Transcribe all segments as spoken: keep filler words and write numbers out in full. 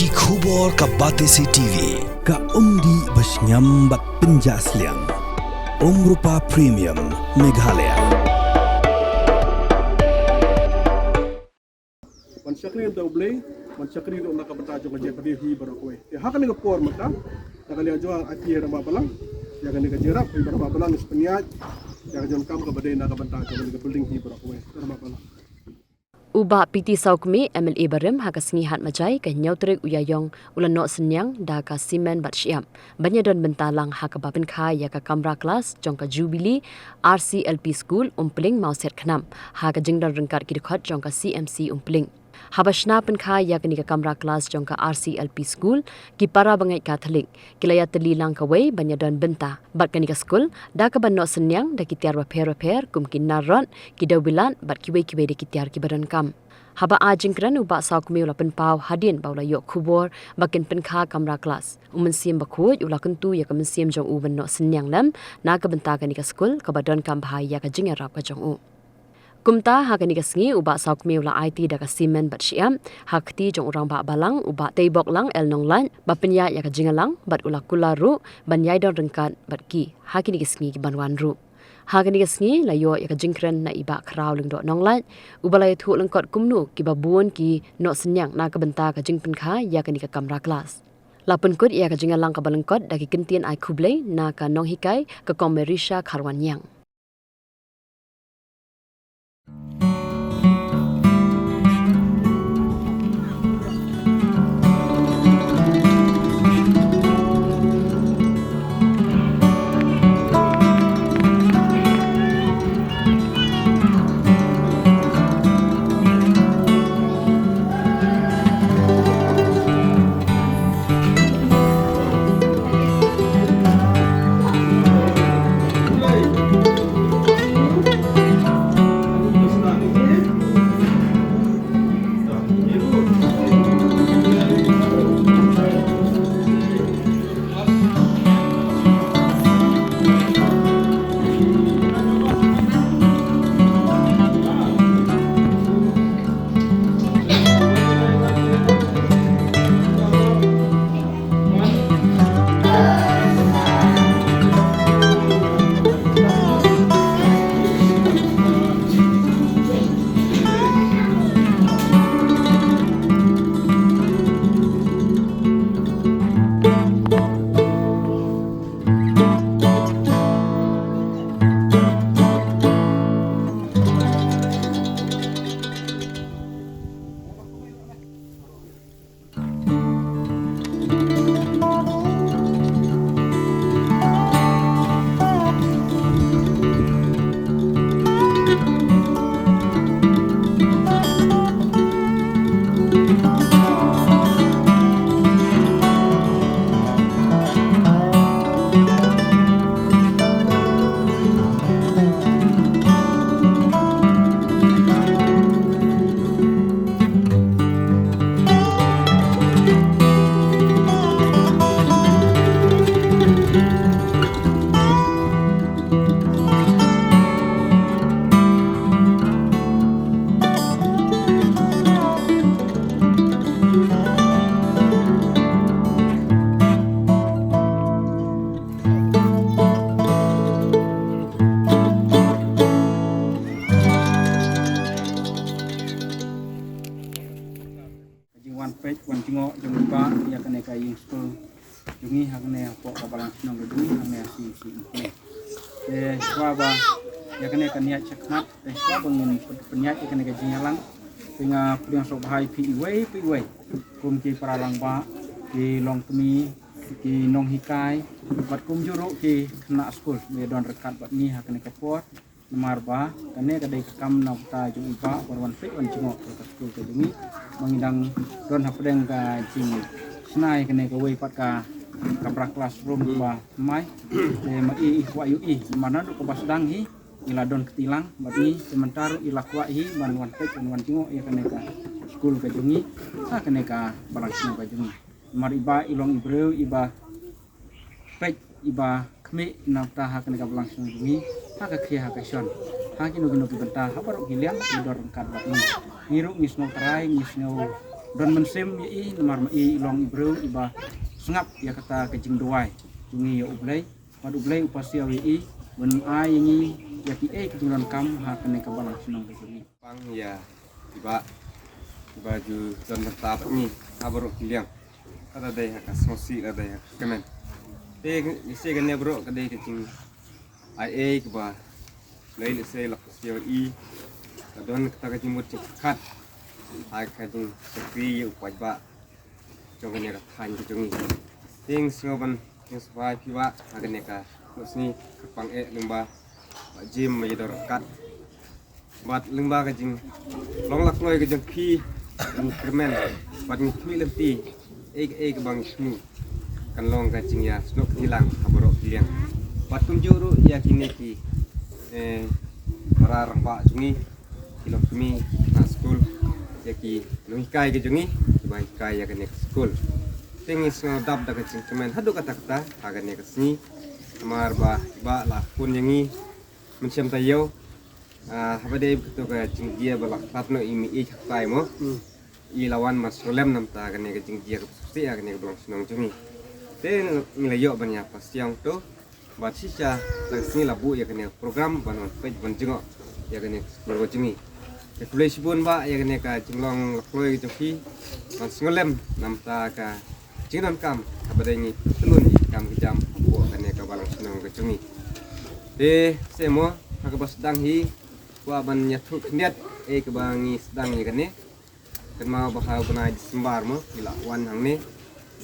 Ki khubor ka Batesi T V, ka umdih ba shngiam bad pynjah sliang. Umrupa Premium, Meghalaya. Ban shakri ïa U Blei, ban shakri ruh na ka bynta jong ka jaitbynriew hi baroh kawei. Te ha kane ka por mynta, na ka liang jong nga, ai ïa rangbah balang ïa kane ka jingïarap, ïa rangbah balang ïa ka pynïaid ïa ka jingkam kaba dei na ka bynta jong kane ka building hi baroh kawei. Rangbah balang. U Bah P T Sawkmie, M L A barim, ha ka sngi Hadmajai, ka hynñiew tarik u Ïaïong, u la noh synñiang da ka cement bad shyiap ban ïadon bynta lang ha kaba pynkha ïa ka kamra klas jong ka Jubilee R C L P School, Umpling, Mawsiat Khnam, ha ka jingdon ryngkat ki dkhot jong ka C M C Umpling. Haba shna pynkha ïa kane ka kamra klas jong ka R C L P School, ki para bangeit Katholik ki la ïatylli lang kawei ban ïadon bynta bad kane ka skul da kaba noh synñiang da ki tiar bapher bapher kum ki nar rot, ki dewbilat bad kiwei kiwei de ki tiar kiba donkam. Haba ai jingkren, u Bah Sawkmie u la pynpaw hadien ba u la ïoh khubor ba kin pynkha kamra klas, u Mynsiem Bakhuid u la kyntu ïa ka mynsiem jong u ban noh synñiang lem na ka bynta kane ka skul kaba donkam bha ïa ka jingïarap ka jong u. Kumta ha kane ka sngi u Bah Sawkmie u la aiti da ka cement bad shyiap ha kti jong u rangbah balang u Bah Teiboklang L Nonglait ba pynïaid ïa ka jingïalang bad u la kular ruh ban ïai don ryngkat bad ki ha kine ki sngi kiban wan ruh. Ha kane ka sngi la ïoh ïa ka jingkren na i Bah Khraw Lyngdoh Nonglait, uba la ïathuh lyngkot kumno kiba bun ki noh synñiang na ka bynta ka jingpynkha ïa kane ka kamra klas. La pynkut ïa ka jingïalang kaba lyngkot da ki kyntien ai khublei na ka nonghikai, ka Kong Merisha Kharwanïang. Ka jingwan peit wan jngoh jong u Bah ïa kane ka ïing skul jong ngi hangne hapoh ka balang shnong ka jong ngi hangne ha C M C Umpling. Te shuwa ba ïa kane kan ïaid shakhmat, te shuwa ba ngin pyn-, pynïaid ïa kane ka jingïalang, te nga pdiang sngewbha ïa phi iwei pa iwei kum ki para rangbah, ki longkmie, ki nonghikai bad kumjuh ruh ki khynnah skul ba ïadon ryngkat bad ngi ha kane ka por. Namar ba kane ka dei ka kam na bynta jong i Bah ban wan peit wan jngoh ïa ka skul ka jong ngi. Ba ngi dang don hapdeng ka jingshna ïa kane kawei pat ka kamra classroom ba thymmai. Te ma i i kwah ïohi namar naduh kaba sdang hi i la don kti lang bad ngi, te mynta ruh i la kwah hi ban wan peit ban wan jngoh ïa kane ka skul ka jong ngi ha kane ka balang shnong ka jong ngi. Namar i Bah i long i briew iba peit iba khmih na bynta ha kane ka balang shnong jong ngi ha ka khie ha ka shon, ha kino kino ki bynta ha baroh ki liang i don ryngkat bad ngi. Ngi ruh ngi sngew trai, ngi sngew Don mynsiem ïa i namar ma i i long i briew iba sngap ïa kata ka jingduwai jong ngi ïa U Blei. Bad U Blei u pasiaw ïa i ban ai ïa ngi ïa kiei ki jingdonkam ha kane ka balang shnong ka jong ngi. Pang ïa i Bah, i Bah ju don bynta bad ngi ha baroh ki liang. Lada dei ha ka sngewsih, lada dei ha ka kmen. Te lehse kane baroh ka dei ka jing ai ei kaba lei lehse la ka sngewsih ïa i. Ka don kata ka jingmut jingpyrkhat ha ka jingshakri ïa u paidbah jong kane ka thaiñ ka jong ngi. Te nga sngew ban ïa sngewbha ïa phi Bah ha kane ka sngi kyrpang eh lyngba Bah Jim Mayador Ryngkat. Bad lyngba ka jinglong lakloi ka jong phi, ngi kyrmen bad ngi khmih lynti ei ei kaba ngi thmu kan long ka jingïasnoh kti lang ha baroh ki liang. Bad kumjuh ruh ïa kine ki, eh, para rangbah jong ngi, ki longkmie, ki khynnah skul, ïa ki nonghikai ka jong ngi kiba hikai ïa kane ka skul. Te ngi sngewdap da ka jingkmen haduh katta katta ha kane ka sngi. Namar ba i Bah la khun ïa ngi mynshem taïew. Ah, haba dei kato ka jingjia ba la khlad noh i mei i khatai mo. Hmm. I la wan ban sngewlem namta kane ka jingjia kaba sngewsih ha kane ka balang shnong jong ngi. Te ngi la ïoh ban ïa pasiang to. Bad shisha la ka sngi la buh ïa kane ka program ban wan peit ban jngoh ïa kane ka skul ka jong ngi. Te khublei shibun Bah ïa kane ka jinglong lakloi ka jong phi ban sngewlem namta ka jingdonkam haba dei ngi pyntylun ïa ki kam ki jam hapoh kane ka balang shnong ka jong ngi. Te se mo ha kaba sdang hi kwah ban ïathuh khyndiat ei kaba ngi sdang ïa kane. Kynmaw ba ha u bnai December mo ngi la wan hangne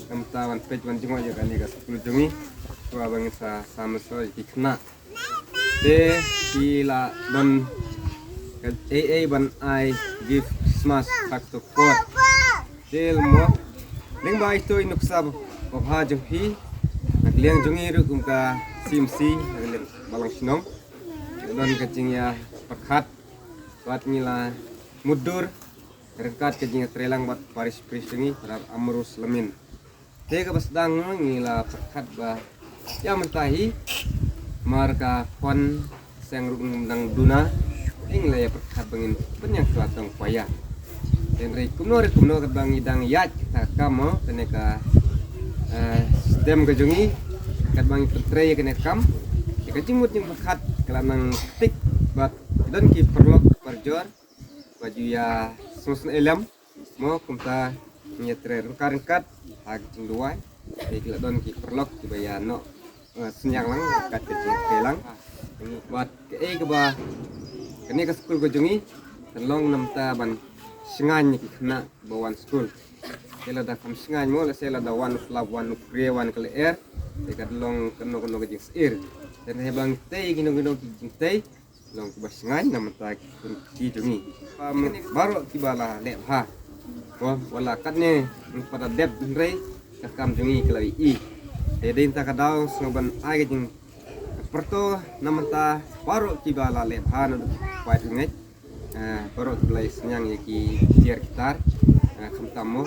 namta ban peit ban jngoh ïa kane ka skul jong ngi. Kwah ba ngi sa, sa message ïa ki khynnah. Te ki la don ka ei ei ban ai gift Christmas ha kato ka por. Te mo lyngba ito i nuksa babha jong phi na ka liang jong ngi ruh kum ka C M C na ka liang balang shnong. Don ka jingïapyrkhat bad ngi la mutdur ryngkat ka jingïatreilang bad parish priest jong ngi, Brother Amrus Lamin. Te kaba sdang ngi la pyrkhat ba ïa mynta hi mar ka khwan seng ruh nang duna, te ngi la ïa pyrkhat ba ngin pynïaid shuwa tang choir. Hynrei kumno re kumno katba ngi dang ïaid kata ka kam mo, kane ka, eh, stem ka jong ngi, katba ngi pyntrei kane ka kam, ïa ka jingmut jingpyrkhat ka la nang tik bad don ki paralok parajor ba ju ïa sngewsynei lem. Mo kumta ngi ïatrei ryngkat ryngkat ha ki jingduwai. Te ki la don ki paralok kiba ïa noh, eh, synñiang lang ryngkat ka jingïatrei lang. Bad kaei kaba kane ka skul ka jong ngi kan long namta ban shngaiñ ïa ki khynnah ba wan skul. Te lada kam shngaiñ mo, lehse lada wan u slap, wan u kre, wan ka lyer, te ka long kano kano ka jingsyier. Te haba ngi tei kino kino ki jingtei long kiba shngaiñ namta ki khun ki jong ngi. Baroh kiba la leh bha, ko wala katne ngi pat da dep, hynrei ka kam jong ngi ka la ïohi. Te dei mynta ka daw sngewbha ban ai ka jingpyrto namta baroh kiba la leh bha naduh ki paid ki ngeit, eh, baroh kiba la ïasynñiang ïa ki tiar ki tar, eh, khamtam mo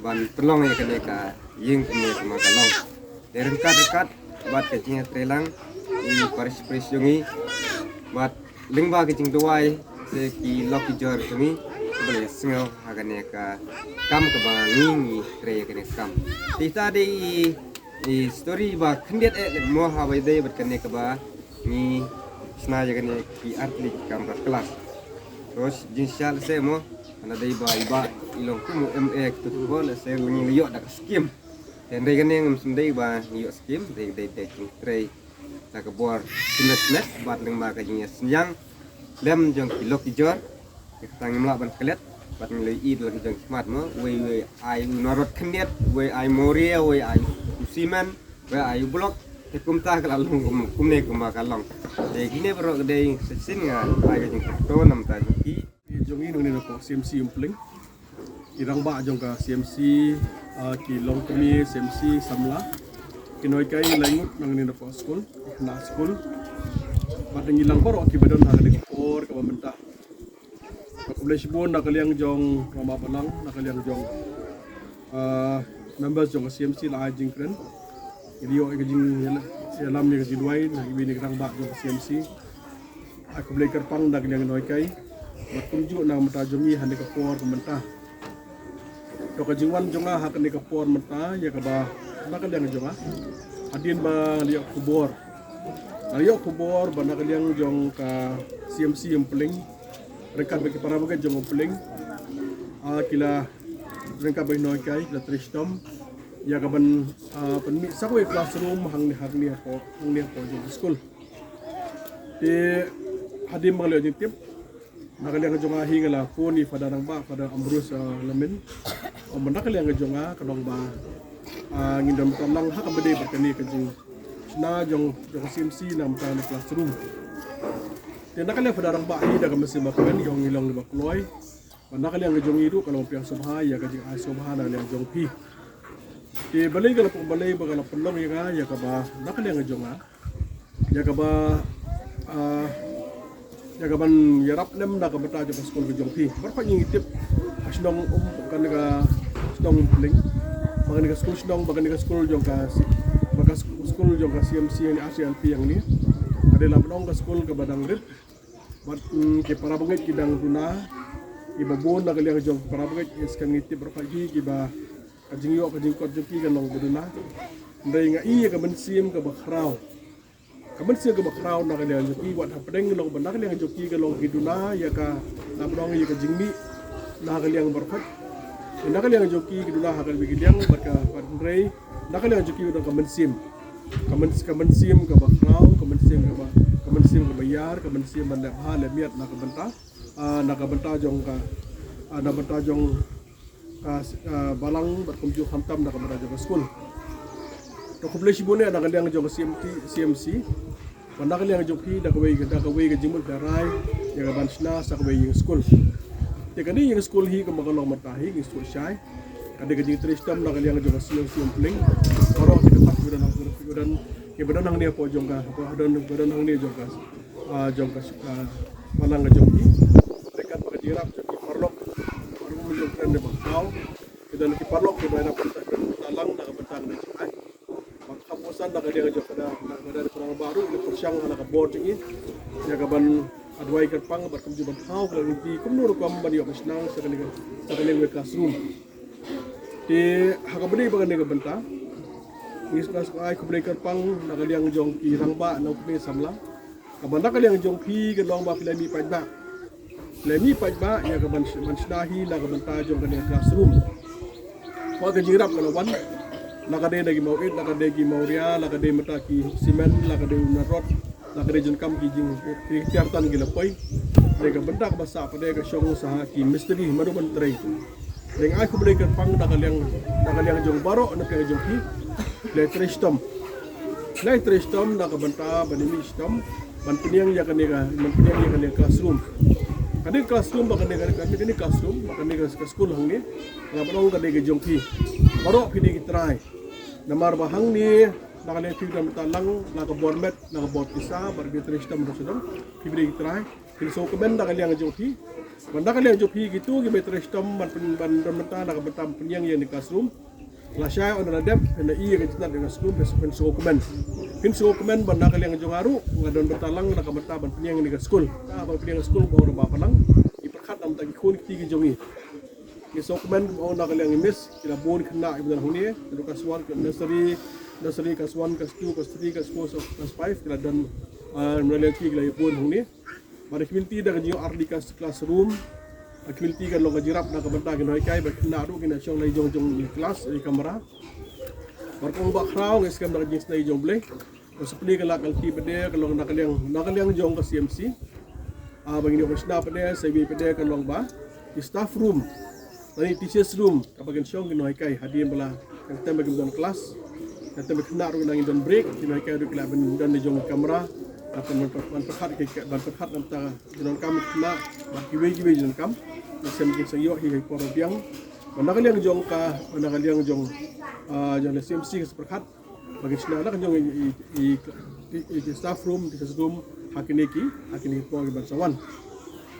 ban pynlong ïa kane ka ïing kumne kumba ka long. Te ryngkat ryngkat bad ka jingïatreilang i parish priest jong ngi bad lyngba ka jingduwai se ki lok ki jor jong ngi ba la ïasngew ha kane ka kam kaba ngi ngi trei ïa kane ka kam. Te ita dei i, i story ba khyndiat eh mo haba ïadei bad kane kaba ngi shna ïa kane ki artylli ki kamra klas. Te jingshisha lehse mo hana dei ba i Bah i long kum u M A kato ka por lehse ngi la ïoh da ka skim. Te hynrei kane ngam shym dei ba ngi ïoh skim, dei, dei, dei jingtrei da ka bor shimet shimet bad lyngba ka jingïasynñiang lem jong ki lok ki jor. Ïa kata ngim lah ban klet bad ngi la ïohi da la ki jong ki khmat mo, uwei uwei ai u narot khyndiat, uwei ai moria, uwei ai u simen, uwei ai u blok. Te kumta ka la long kum, kumne kumba ka long. Te kine baroh ka dei sa shisien nga ai ka jingpyrto namta jong ki. Jong ngi nangne na ka C M C Umpling, ki rangbah jong ka C M C, ah, ki longkmie C M C samla, ki nonghikai laingut nangne na ka skul, na skul. Bad ngi lang baroh kiba don ha kane ka por kaba mynta. Khublei shibun na ka liang jong rangbah balang, na ka liang jong, ah, members jong ka C M C la ai jingkren. Ngi ïoh ïa ka jingïalam ïa ka jingduwai na kiwei na ki rangbah jong ka C M C. Ai khublei kyrpang na ka liang nonghikai bad kumjuh na ka bynta jong ngi ha kane ka por ka mynta. To ka jingwan jong nga ha kane ka por mynta ïa kaba na ka liang jong nga, hadien ba la ïoh khubor, la ïoh khubor ba na ka liang jong ka C M C Umpling, ryngkat bad ki para brigade jong Umpling, ah, ki la ryngkat bad ki nonghikai ki la trei shitom ïa ka ban, ah, pynmih sa kawei classroom hangne, hangne hapoh, hangne hapoh jong ka skul. Te hadien ba nga la ïoh jingtip, na ka liang jong nga hi nga la phone ïa i Father Rangbah, Father Ambrose, ah, Lamin. Ong ba na ka liang jong nga ka long ba, ah, ngin don bynta lang ha kaba dei bad kane ka jingshna jong, jong ka C M C na ka bynta kane ka classroom. Te na ka liang Father Rangbah hi da ka mynsiem bakmen, ong ngi long kiba kloi. Bad na ka liang ka jong ngi ruh ka long ban pdiang sngewbha ïa ka jingai sngewbha na ka liang jong phi. Te balei ka la pyn, balei ba ka la pynlong ïa nga ïa kaba na ka liang ka jong nga, ïa kaba, ah, ïa ka ban ïarap lem na ka bynta jong ka skul ka jong phi. Baroh ngi tip ka shnong Um, kane ka shnong Umpling, ba kane ka skul shnong, ba kane ka skul jong ka si, ba ka sk-, skul jong ka C M C hangne, R C L P hangne, ka dei la ban ong ka skul kaba dang rit. Bad, mm, ki para bangeit ki dang duna, kiba bun na ka liang jong ki para bangeit, ïa skhem ngi tip baroh hi kiba ka jingïoh ka jingkot jong ki ka long ba duna. Hynrei nga i ïa ka mynsiem kaba khraw, ka mynsiem kaba khraw na ka liang jong ki, wat hapdeng long ba na ka liang jong ki ka long ki duna ïa ka, na ba long ïa ka jingmih na ka liang baroh. Na ka liang jong ki ki duna ha ka liang, bad ka, bad hynrei na ka liang jong ki ka dei ka mynsiem, ka myn-, ka mynsiem kaba khraw, ka mynsiem kaba, ka mynsiem kaba ïar, ka mynsiem ban leh bha leh miat na ka bynta, ah, na ka bynta jong ka, ah, na bynta jong ka, ah, balang bad kumjuh khamtam na ka bynta jong ka skul. To khublei shibun eh na ka liang jong ka C M T, C M C. Bad na ka liang jong phi da kawei, da kawei ka jingmut da rai ïa ka ban shna sa kawei ïing skul. Te kane ïing skul hi kumba ka long mynta hi, ïing skul shai. Ka dei ka jingtrei shitom na ka liang jong ka C M C Umpling. Baroh kita pat ki ba don, ki ba don, ki ba don hangne hapoh jong ka, hapoh don, ki ba don hangne jong ka, ah, jong ka, ah, balang ka jong ki. Ryngkat bad ka jingïarap jong ki paralok, paralok jong ka dei ba khraw. Ki don ki paralok ki ba ïarap bynta, bynta lang na ka bynta ka dei jong ai. Bad kham bun san na ka liang jong ka da, na ka da, na ka da baroh, ïa ka pyrshang na ka bor jong ngi ïa ka ban, ah, duwai kyrpang bad kumjuh ban thaw ka la ngi kumno rukom ban ïoh ba shnang sa kane ka, sa kane ka classroom. Te ha kaba dei ba kane ka bynta ngi sngewbha ai khublei kyrpang na ka liang jong ki rangbah na u kmie samla. Kaba na ka liang jong phi ka long ba phi la mih paidbah. Phi la mih paidbah ïa ka ban, ban shna hi na ka bynta jong kane ka classroom. Wat ka jingïarap ka la wan, la ka dei da ki mawit, la ka dei ki mawria, la ka dei mynta ki cement, la ka dei u nut rod, la ka dei jingkam ki jing, ki tiar tan ki la poi. Dei ka bynta kaba sah pat dei ka shong sa ha ki mistri mano ban trei. Dei nga ai khublei kyrpang na ka liang, na ka liang jong baroh na ka liang jong phi. Phi la trei shitom. Phi la trei shitom na ka bynta ban ïa mih shitom ban pynïeng ïa kane ka, ban pynïeng ïa kane ka classroom. Kane ka classroom ba kane ka, kane ka classroom ba kane ka, ka skul hangne, nga ba ong ka dei ka jong phi. Baroh phi dei ki trai. Namar ba hangne na ka liang phi don bynta lang, na ka bor met, na ka bor pisa, bad phi trei shitom, shitom, phi dei ki trai. Phin sngewkmen da ka liang jong phi. Bad da ka liang jong phi kito kiba trei shitom ban pyn, ban don bynta na ka bynta ban pynïeng ïa kane ka classroom. Lashai ynda la dep, phin ïohi ïa ka jingtnat ïa ka skul, phin sngewkmen. Phin sngewkmen ba na ka liang jong nga ruh nga don bynta lang na ka bynta ban pynïeng ïa ka skul. Ban pynïeng ïa ka skul ba ong ba pynlang. Ngi pyrkhat na ka bynta ki khun ki kti ki jong ngi. Ngi sngewkmen ba na ka liang i miss, ki la bun khynnah kiba don hangne, na class one, nursery, nursery, class one, class two, class three, class four, class five, ki la don, ah, na ka liang ki la bun hangne. Bad ka community da ka jingïoh ar tylli ka classroom. Ka community ka long ka jingïarap na ka bynta ki nonghikai, bad khynnah ruh kin ïa shong na i jong jong i class, i kamra. Bad kumba khraw ngi skhem da ka jingsnei jong U Blei. Ka supply ka la ka lynti pat de ka long na ka liang, na ka liang jong ka C M C. Ah, ba ngin ïoh ka shna pat de, sa iwei pat de ka long ba ki staff room. Lane teachers room, kaba kin shong ki nonghikai, hadien ba la, kan tem ba kin don class, kan tem ba khynnah ruh nangin don break, ki nonghikai ruh ki la ban don na jong kamra, ban, ban, ban pyrkhat ki, ban pyrkhat na ka bynta jingdonkam khynnah, bad kiwei kiwei jingdonkam, ngi shem kin sa ïoh hi ha i por biang. Bad na ka liang jong ka, bad na ka liang jong, ah, jong ka C M C ka sa pyrkhat, ba kin shna na ka jong i, i, i, i, i staff room, teachers room, ha kine ki, ha kine ki por kiban sa wan.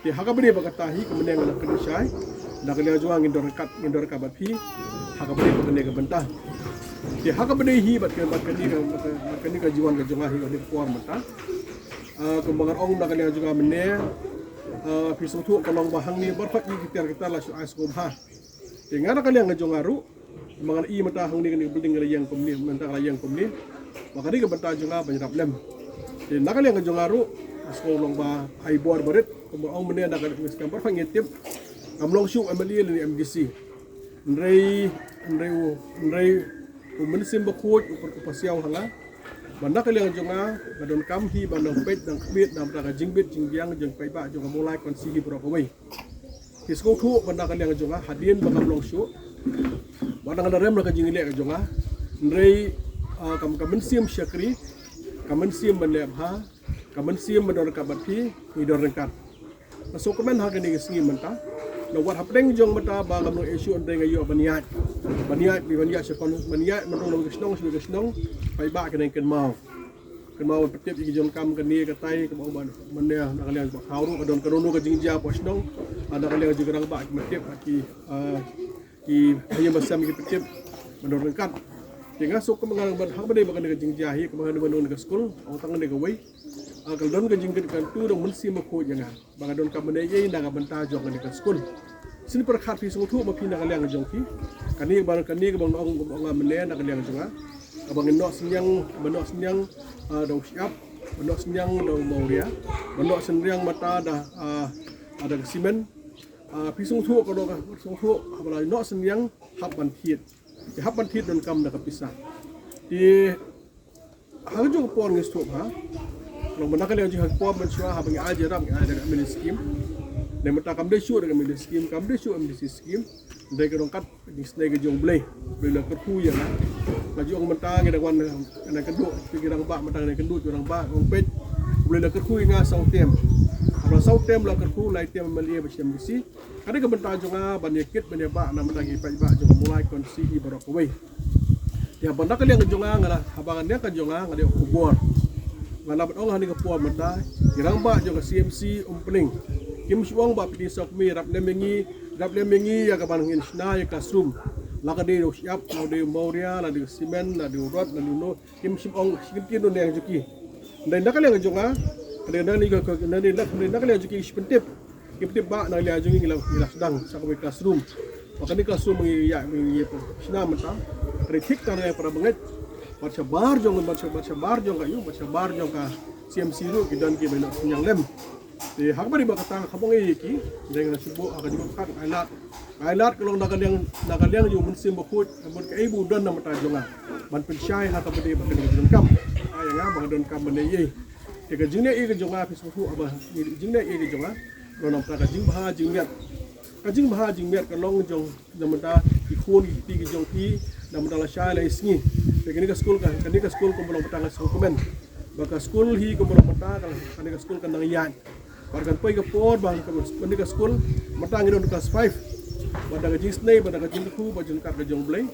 Te ha kaba dei ba kata hi ka mynne nga la kynduh shai, na ka liang jong nga ngin don ryngkat, ngin don ryngkat bad phi ha kaba dei ba kane ka bynta. Te ha kaba dei hi bad ka, bad kane ka, bad ka, bad kane ka jingwan ka jong nga hi ha kane ka por mynta. Ah, kumba nga ong na ka liang jong nga mynne, ah, phi sngewthuh ka long ba hangne baroh ki tiar ki tar la shu ai sngewbha. Te nga na ka liang ka jong nga ruh, ma nga i mynta hangne kane ka building ka la ïeng kumne, mynta ka la ïeng kumne. Ba ka dei ka bynta jong nga ban ïarap lem. Te na ka liang ka jong nga ruh, nga sngew long ba ai bor barit, kumba ong mynne na ka liang ka jong nga, baroh ngi tip, ngam long shuh M L A lane M D C. Hynrei, hynrei u, hynrei u Mynsiem Bakhuid u pyrkhat ha nga. Ba na ka liang jong nga, nga donkam hi ban nang peit, nang khmih namar ka jingbit jingbiang jong paidbah jong ka Mawlai constituency hi baroh kawei. Phi sngewthuh ba na ka liang jong nga, hadien ba ngam long shuh, ba nga la rem na ka jingleh ka jong nga. Hynrei, ah, ka, ka mynsiem shakri, ka mynsiem ban leh bha, ka mynsiem ban don ryngkat bad phi, ngi don ryngkat. Nga sngewkmen ha kane ka sngi mynta. Na wat hapdeng jong mynta ba ngam long shuh, hynrei nga ïoh ban ïaid, ban ïaid, ban ïaid sha kon, ban ïaid mynta na ka shnong sha ka shnong, paidbah ki nang kynmaw. Kynmaw ban pyntip ïa ki jingdonkam kane katai, kaba ong ba mynne na ka liang ba khaw ruh ka don kano kano ka jingjia hapoh shnong. Ah, na ka liang jong ki rangbah ki pyntip, ki, ah, ki haïing basem ki pyntip ban don ryngkat. Te nga sngewkmen, nga ban hap ba dei ba kane ka jingjia hi, kaba nga don kane ka skul, ong tang kane kawei. Ah, ka la don ka jingkit kyntu da u Mynsiem Bakhuid ïa nga ba nga donkam ban ïaid na ka bynta jong kane ka skul. Sngewpyrkhat, phi sngewthuh ma phi na ka liang jong phi. Kane ba, kane kaba nga ong, ong nga mynne na ka liang jong nga, kaba ngin noh synñiang, ba noh synñiang, ah, da u shyiap, ba noh synñiang da u mawria, ba noh synñiang mynta da, ah, ah, da ka simen. Ah, phi sngewthuh ka dei ka, sngewthuh, haba la noh synñiang hap ban thied. Te hap ban thied donkam da ka pisa. Te ha kajuh ka por ngi sngewthuh bha, long ba na ka liang jong ngi ha ka por mynshuwa haba ngi ai jingïarap ngi ai da ka M L A scheme. Te mynta kam dei shuh da ka M L A scheme, kam dei shuh M D C scheme. Dei ka dong kat ka jingisynei ka jong U Blei. U Blei u la kyrkhu ïa nga. Nga ju ong mynta ngi dang wan nang kynduh, ki rangbah mynta ngi dang kynduh ki rangbah, ong peit, U Blei u la kyrkhu ïa nga saw term. Haba saw term u la kyrkhu, lai term M L A bad shi M D C. Ka dei ka bynta jong nga ban ïa kit ban ïa bah na bynta ki paidbah jong ka Mawlai constituency baroh kawei. Te haba na ka liang ka jong nga, nga la, haba na ka liang ka jong nga, nga dei u khubor. Nga la ban ong ha kane ka por mynta, ki rangbah jong ka C M C Umpling, kim shym ong ba phi dei sawkmie, ïarap lem ïa ngi, ïarap lem ïa ngi ïa kaban ngin shna ïa ka classroom. La ka dei u shyiap, la dei u mawria, la dei u simen, la dei u rod, la dei u no, kim shym ong shi kyntien ruh na ka liang jong ki. Hynrei na ka liang jong nga, hynrei na ka liang jong ki, na ka liang jong ki shi pyntip. Ki pyntip ba na ka liang jong ngi, ngi la, ngi la sdang sa kawei ka classroom. Ba kane ka classroom ngi ïa, ngi, ngi shna mynta, ka dei thik tang ïa para bangeit. Bad shabar jong, bad sha-, bad shabar jong ka ïu, bad shabar jong ka C M C ruh ki don kiba ïoh synñiang lem. Te ha kaba dei ba kata, haba ngi ïa ki, dei nga shu buh ha ka jingmut kat, ai lad. Ai lad ka long na ka liang, na ka liang jong u Mynsiem Bakhuid, ka mut kaei ba u don na ka bynta jong nga ban pynshai ha kaba dei ba kane ka jingdonkam. Ai ïa nga ba nga donkam ban ïa. Te ka jingleh ïa ka jong nga, phi sngewthuh, haba jingleh ïa ka jong nga, long na ka bynta ka jingbha jingmiat. Ka jingbha jingmiat ka long jong, na ka bynta ki khun ki kti ki jong phi, na ka bynta lashai lai sngi. Te kane ka skul ka, kane ka skul kumba long mynta nga sngewkmen ba ka skul hi kumba long mynta ka, kane ka skul kan nang ïaid. Bad kan poi ka por ba kane ka skul mynta ngi don class five. Bad da ka jingisynei, bad da ka jingkyrkhu, bad jingkat ka jong U Blei,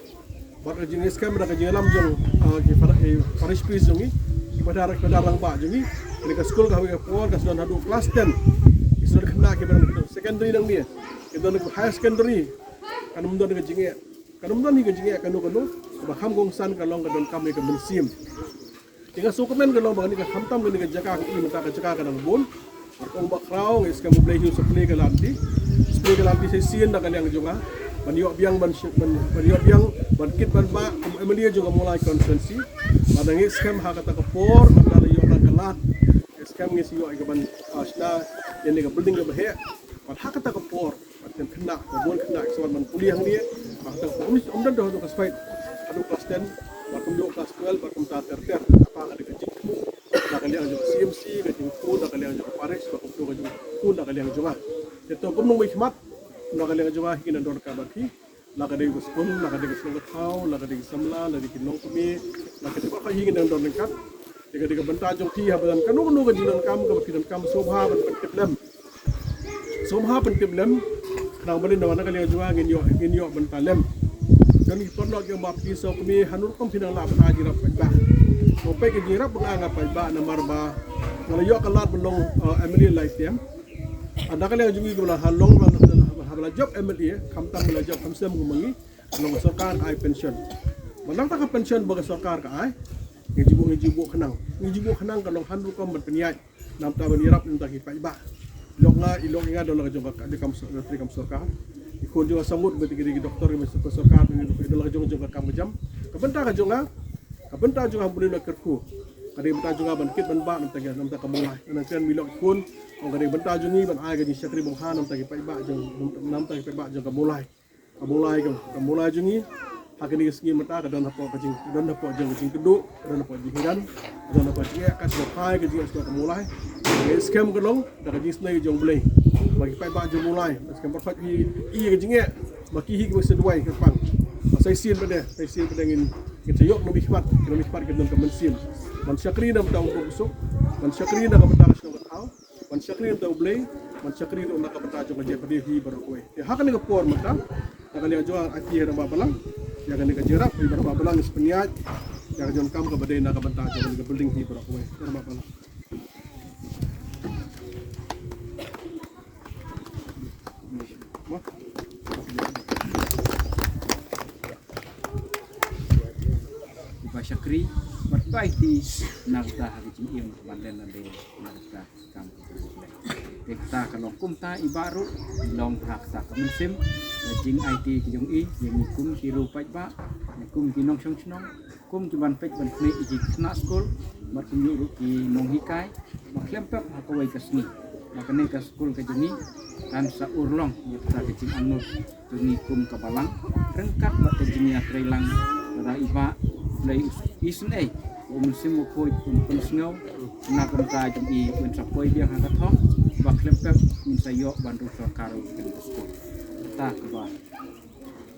bad ka jingïaskhem, bad da ka jingïalam jong, ah, ki para-, eh, parish priest jong ngi, ki patar, ki patar rangbah jong ngi, kane ka skul ka hap ka por ka sa don haduh class ten. Ki sa don khynnah kiba don secondary nangne, ki don higher secondary. Kan ym don ka jingeh, kan ym don hi ka jingeh kano kano. Kaba kham kongsan ka long ka donkam ïa ka mynsiem. Te nga sngewkmen ka long ba kane ka, khamtam kane ka jaka ka i mynta ka jaka ka dang bun. Bad ong ba khraw, nga ngeit skhem U Blei hi u sa plie ka lynti. Sa plie ka lynti shisien na ka liang jong nga ban ïoh biang ban shi-, ban, ban ïoh biang ban kit ban bah kum M L A jong ka Mawlai constituency. Bad nga ngeit skhem ha kata ka por, bad la ïoh tang ka lad, nga ngeit skhem ngi sa ïoh ïa ka ban, ah, shna ïa kane ka building kaba heh. Bad ha kata ka por, bad kane ka khynnah, ka bun khynnah ki sa wan ban pule hangne. Bad kata ka por ym don haduh class five, haduh class ten, bad kumjuh class twelve, bad kumta ter ter. Kata ka dei ka jingthmu na ka liang jong ka C M C, ka jingthmu na ka liang jong ka parish, bad kumjuh ka jingthmu na ka liang jong nga. Te to kumno mynkhmat na ka liang jong nga hi ngan don ryngkat bad phi. La ka dei ka skul, la ka dei ka shnong ka thaw, la ka dei ka samla, la dei ki nongkmie, la ka dei baroh hi ngan don ryngkat. Te ka dei ka bynta jong phi haba don kano kano ka jingdonkam kaba phi donkam, sngewbha ban pyntip lem. Sngewbha pyntip lem. Khnang ba lada wan na ka liang jong nga ngin ïoh, ngin ïoh bynta lem. Don ki paralok ki ong ba phi sngewkmie, hynrei rukom phi nang lah ban ai jingïarap paidbah. Nga peit ka jingïarap ba nga ai paidbah namar ba nga la ïoh ka lad ban long, eh, M L A lai term. Haba na ka liang jong ngi ba la ha long, ba la, ba la jop M L A, khamtam ba la jop, khamtam kum ma ngi, long ka sorkar ka ai pension. Ba nangta ka pension ba ka sorkar ka ai, ngi ju buh, ngi ju buh khnang. Ngi ju buh khnang ka long hynrei rukom ban pynïaid. Namar ban ïarap na bynta ki paidbah. Lok nga, i lok i nga don la ka jong ka, ka kam sor-, ka kam sorkar. I Khun jong nga sangud bad ki doktor, ki sorkar, ki dei la jong jong ka kam ka jam. Ka bynta ka jong nga, ka bynta jong nga bun la kyrkhu. Ka dei bynta jong nga ban kit ban bah namta ka, namta ka Mawlai. Nang kren mi lok khun, ka dei bynta jong ngi ban ai ka jingshakri bha namta ki paidbah jong, namta ki paidbah jong ka Mawlai. Ka Mawlai ka, ka Mawlai jong ngi. Ha kane ka sngi mynta ka don hapoh ka jing, ka don hapoh jong ka jingkyrduh, ka don hapoh jinghiran, ka don hapoh jingeh, ka jingphai ka jingeh sha ka Mawlai. Ka skhem ka long da ka jingsnei jong U Blei. Ba ki paidbah jong Mawlai, ba skhem ba phai hi i ka jingeh, ba ki hi ki ba sdang duwai kyrpang. Ba sa shisien pat de, sa shisien pat de ngin, ngin sa ïoh nongmihkhmat, nongmihkhmat ki don ka mynsiem ban shakri namta u suk, ban shakri na ka bynta ka shnong ka thaw. Ban shakri namta U Blei, ban shakri ruh na ka bynta jong ka jaitbynriew hi baroh kawei. Te ha kane ka por mynta, na ka liang jong nga, ai ti rangbah balang, ïa kane ka jingïarap hi rangbah balang, ngi sa pynïaid ïa ka jingkam kaba dei na ka bynta jong kane ka building hi baroh kawei, rangbah balang. Ba shakri bad ba aiti na ka bynta ha ka jingim ban len lade na ka bynta. Te kata ka long kumta i Bah ruh i long ha kata ka mynsiem ka jingaiti ka jong i ïa ngi kum ki riew paidbah, ïa kum ki nongshong shnong, kum ki ban peit ban khmih ïa ki khynnah skul bad kumjuh ruh ki nonghikai ba khlem pep ha kawei ka sngi ba kane ka skul ka jong ngi kan sa urlong ïa kata ka jingangnud jong ngi kum ka balang, ryngkat bad ka jingïatreilang lada i Bah U Blei u isynei, u Mynsiem Bakhuid un pynsngew na ka bynta jong i, un sa poi biang ha ka thong ba khlem pep ngin sa ïoh ban rung sorkar ruh ïa kane ka skul. Kata kaba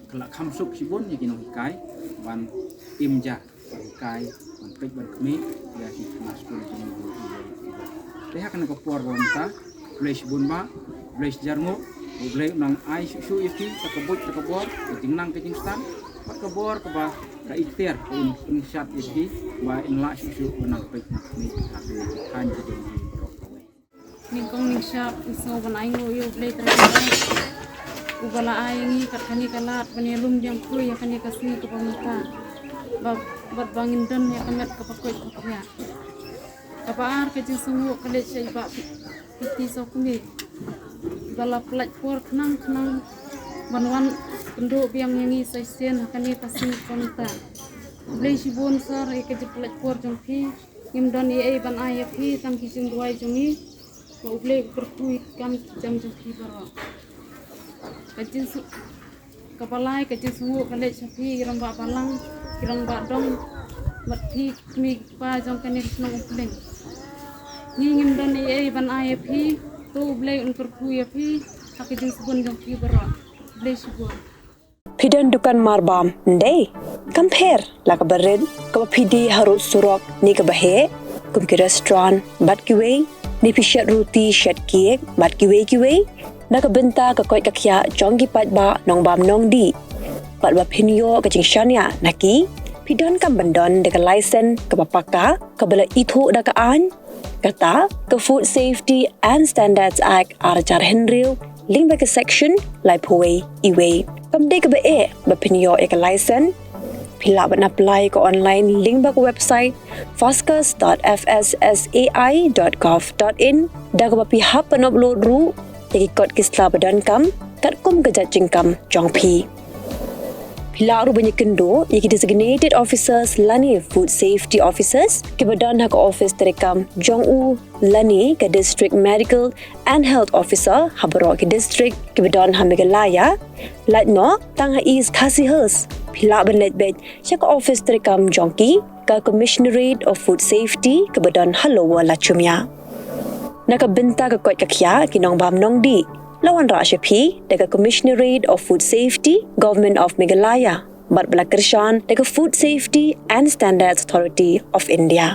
ka la kham suk shibun ïa ki nonghikai ban im ja ban hikai, ban peit ban khmih ïa ki khynnah skul jong ngi. Te ha kane ka por ba mynta, khublei shibun Bah, khublei shihajar nguh, U Blei un nang ai shuh shuh ïa phi ka buit ka bor, ka jingnang ka jingstad bad ka bor kaba ka iktiar, ka in, in shat ïa phi ba in lah shuh shuh ban nang peit ban khmih ha ki thaiñ ki jong ngi baroh kawei. Nyngkong nyngshap ngi sngew ban ainguh ïa U Blei Trai Kynrad uba la ai ïa ngi kat kane ka lad ban ïalum biang khuid ïa kane ka sngi kaba mynta. Bad, bad ba ngin don ïa ka met kaba koit ba khiah. Kaba ar, ka jingsngewnguh ka leit sha i Bah P T Sawkmie ba la pynlait por khnang khnang ban wan kynduh biang ïa ngi sa shisien ha kane ka sngi kaba mynta. Khublei shibun sir ïa ka jingpynlait por jong phi. Ngim don ei ei ban ai ïa phi tang ki jingduwai jong ngi. Ba U Blei u kyrkhu ïa ki kam ki jam jong phi baroh. Ka jingsu-, kaba lai, ka jingsngewnguh ka leit sha phi ki rangbah balang, ki rangbah dong bad phi ki kmie ki kpa jong kane ka shnong Umpling. Ngi ngim don ei ei ban ai ïa phi, to U Blei un kyrkhu ïa phi ha ka jingsbun jong phi baroh. Khublei shibun. Phi don dukan marbam, ym dei? Kam pher la kaba rit, kaba phi die harud surok ne kaba heh, kum ki restaurant bad kiwei, ne phi shet ruti, shet cake bad kiwei kiwei. Na ka bynta ka koit ka khiah jong ki paidbah nongbam nongdih, bad ba phin ïoh ka jingshaniah na ki, phi donkam ban don da ka license kaba paka, kaba la ithuh da ka aiñ, kata ka Food Safety and Standards Act ar hajar hynriew, lyngba ka section laiphew wei, iwei. Kam dei kaba eh ba phin ïoh ïa ka license. Phi lah ban apply ka online lyngba ka website foscus dot F S S A I dot gov dot in, da kaba phi hap ban upload ruh ïa ki kot ki sla ba donkam katkum ka jait jingkam jong phi. Phi lah ruh ban ïakynduh ïa ki designated officers lane food safety officers kiba don ha ka office treikam jong u lane ka District Medical and Health Officer ha baroh ki district kiba don ha Meghalaya. Lait noh tang ha East Khasi Hills, phi lah ban leit beit sha ka office treikam jong ki, ka Commissionerate of Food Safety kaba don ha Lower Lachumia. Na ka bynta ka koit ka khiah ki nongbam nongdih, la wanrah sha phi da ka Commissionerate of Food Safety, Government of Meghalaya, bad ba la kyrshan da ka Food Safety and Standards Authority of India.